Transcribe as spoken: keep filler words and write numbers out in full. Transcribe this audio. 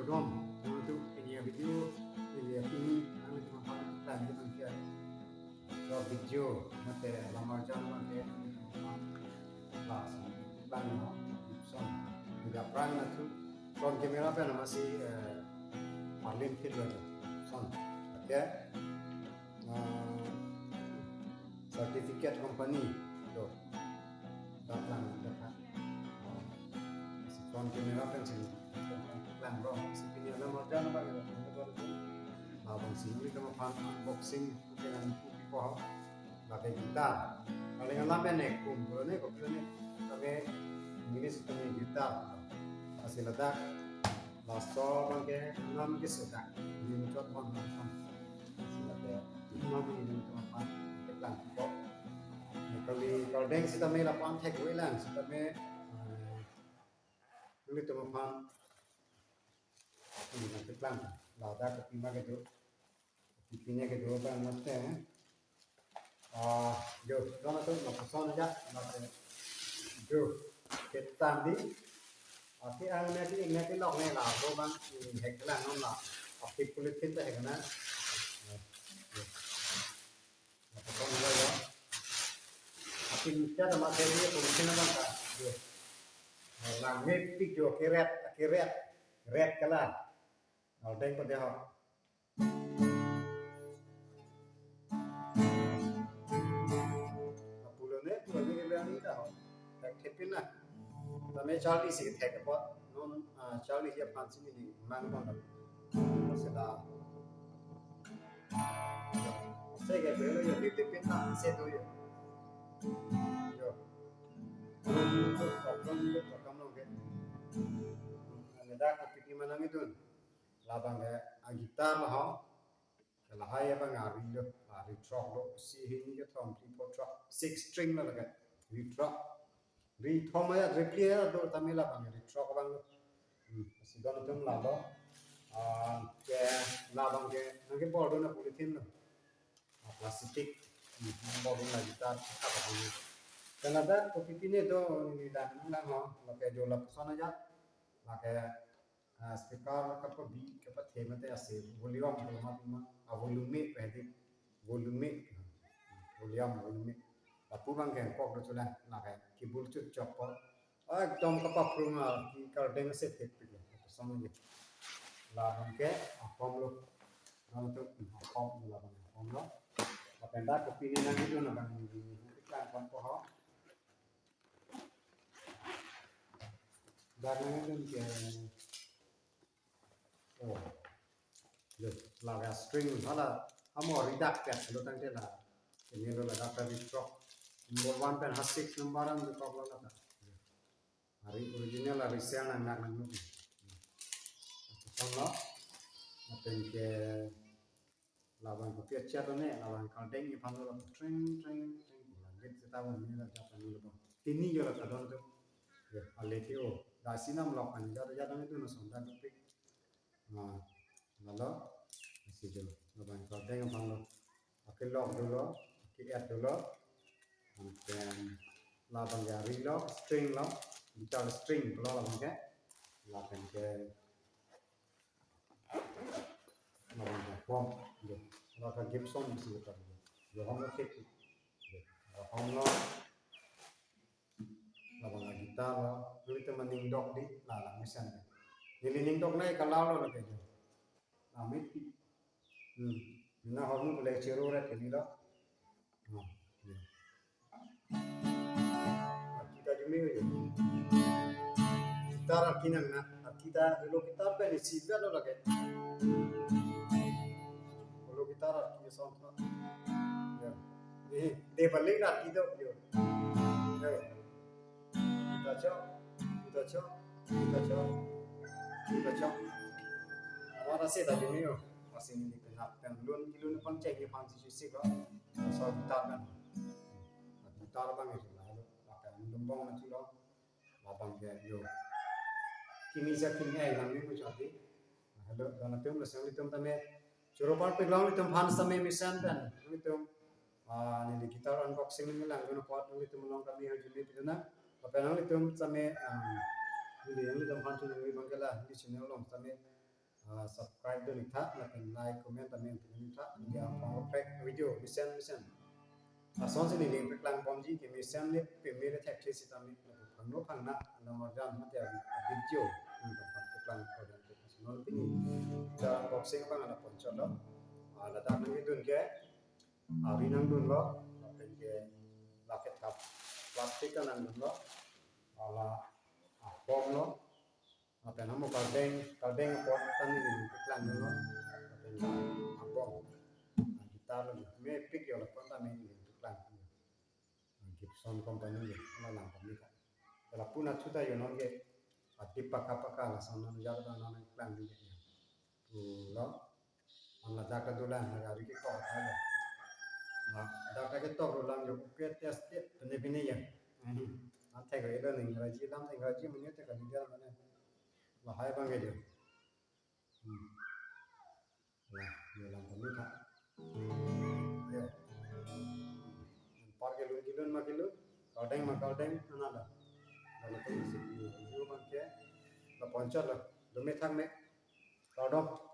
Dom, dom tu ini ya video, ini ya ini, ang itu makan plan di bangkia. So video, mate lamar jam mate, bas, plan no, son, juga plan na tu, front camera pen masih eh, paling fit lah tu, son, okay. Ah, certificate company, tu. Datang, datang. Oh. Si front camera pen si plan bro. Si pini ada mau jalan apa gitu. Labang si ini kama pan unboxing dengan kopi po. Pakai gitar. Paling lama pen nek kum, kalau nek kopi nek pakai ini seperti gitar. Masih ledak. Laso abangke, nam ke sedak. Ini muncul pan. Masih ledak. Mami ini teman-teman, keplang kok. Kali kardeng sitame lapu-an thek-ve lang, sitame, eh, ini teman-teman, ini keplang, ladak kopi ma kedo, kopi pinya kedo bang mate. Ah, jo, dona tu, lapuson aja, mate, jo, ketan di, Ati ang neti neti lok ne la lo bang, hmm, hek la non la. Ati politin ta hek na. Apa kau nilai ya? Ati neti ada materi politin abang ta. Yo. Lang ne pik jo kiret, kiret, red color. Al deng pada ha. Pulo ne, pulo ne kebiang ni dah. Thek thepin na. Tame Charlie si thek apa? Non, ah, Charlie siap pan sini di mang kon. Masih dah. Saya ke belo ya di tepin na, saya tu ya. Yo. Problem itu, problem itu, problem lo ke. Ada dah kopi di mana itu? Labang ke, ah, gitar lah ho. Ke lahai abang ari lo, ari throk lo, isi hini kethom, three, four throk, six string lo lake, ri throk. Ri thom ya, ri phli ya, do tame labang ri throk abang lo. Hmm, si don tum la lo. Ah, ke labang ke, nang ke bor do na politin lo. Ah, plastic. Hmm, nang bor do na gitar, apa kami. Karena dah kopi pine do, ini dah, nang ho, lake jo lapuson aja. Lake Ah, speaker kapabi, kapathe mate ase, volume, volume, ah, volume, pwede, volume, volume, volume. Lapu abang ke kok do chula, lake, keyboard chut chok po. Ah, ekdom kapaprung a, ki kardeng se thek pik lo, song ye. Labang ke, ah, pom lo. Nang tu, ah, pom lo, labang, pom lo. Lapen dak kopi ne nang itu na bang, ini, ini, ini, kan pom po ho. Dak nang itu ke, Oh. Yo, laga string hala amo ridak pet lo tangte la. Ini lo laga ta ri throk. Number one pen ha six number an kok lo laga. Ari original ari sel nang nang nang. Lapuson lo. Lapen ke labang kopi achat lo ne, labang kardeng ni phan lo, tring, tring, tring. Langit kita pun ini la japa ni lo bang. Ini yo la kadon tu. Ya, ale ke o. Dasi nam lok kan jada jada itu na sonda tu pik. Nah, lalu, si jo, labang kardeng abang lo. Ake lok dolo, ake et dolo. And then, labang ya ri lo, string lo, guitar string lo labang ke. Labang ke, labang ke pom, jo. Labang Gibson bisi guitar. Jo, hom lo thik. Jo, hom lo. Labang la guitar lo, nelitum aning dok di, la la mesen. Neli ning dok nai kalau lo lagi jo. La mit pi. Hmm. Na hormu boleh chero ret kali lo. Oh, iya. Kita jumi aja. Gitar arki nang na, arki ta, lo gitar pen isi lo lagi. Lo gitar arki song. Ya. Eh, de balik arki do, yo. Kita chok, kita chok, kita chok, kita chok. Awar ase ta jumi yo. Masih ini kena pen lun kilun pang cek ye pang sisi sik lo. Asal gitar kan. Gitar bang itu lah. Pakai lumbong nanti lo. Labang ke yo. Kimi sa kimi ai lang ni ko chati. Hello, dona tum lo sang litum tame. Choro par pik long litum phan tame mesen pen. Litum, ah, neli guitar unboxing ni lang dona pot litum long kami ha jumi pidana. Apa lang litum tame, ah, neli litum phan tu neli bangkela di channel long tame. Ah, subscribe dun ik tha, lapen like, comment tame pidun ik tha. India pangprek video mesen mesen. Lasonsi neli paklang bomji ke mesen le peme le thekthesi tame phangno phangna, alam arjan mate a video nangtum aphan paklang pon dam ke. Non pini ta unboxing abang lapuson chotlo. Ah, ladak nangkedun ke ari nangdunlo, lapen ke lake thap plastic ta nangdunlo, hala abong lo, lapen amo kardeng, kardeng apot ta neli paklang dunlo, lapen abong, ah, guitar lo, mepik yo lapu ta neli paklang. Gibson company lo, hala lang kami ka. Lapu na chuta yo non ke, ati paka paka lason non jar ta non paklang dunlo. Pulo. An ladak ta dolang, hari ketok ta lo. Nah, ladak ta ketok dolang jo ke test te pene pene ya. Hmm. An thek ilo ning raji lam thek raji mene te kali dia mene. Lahai abang ke jo. Hmm. Lah, yo lang kami tha. Yo. Par kelun kelun ma kelun, kardeng ma kardeng, anada. Lalu tu isi yo, yo abang ke. Lapuson chotlo, dome thang me. Kardom.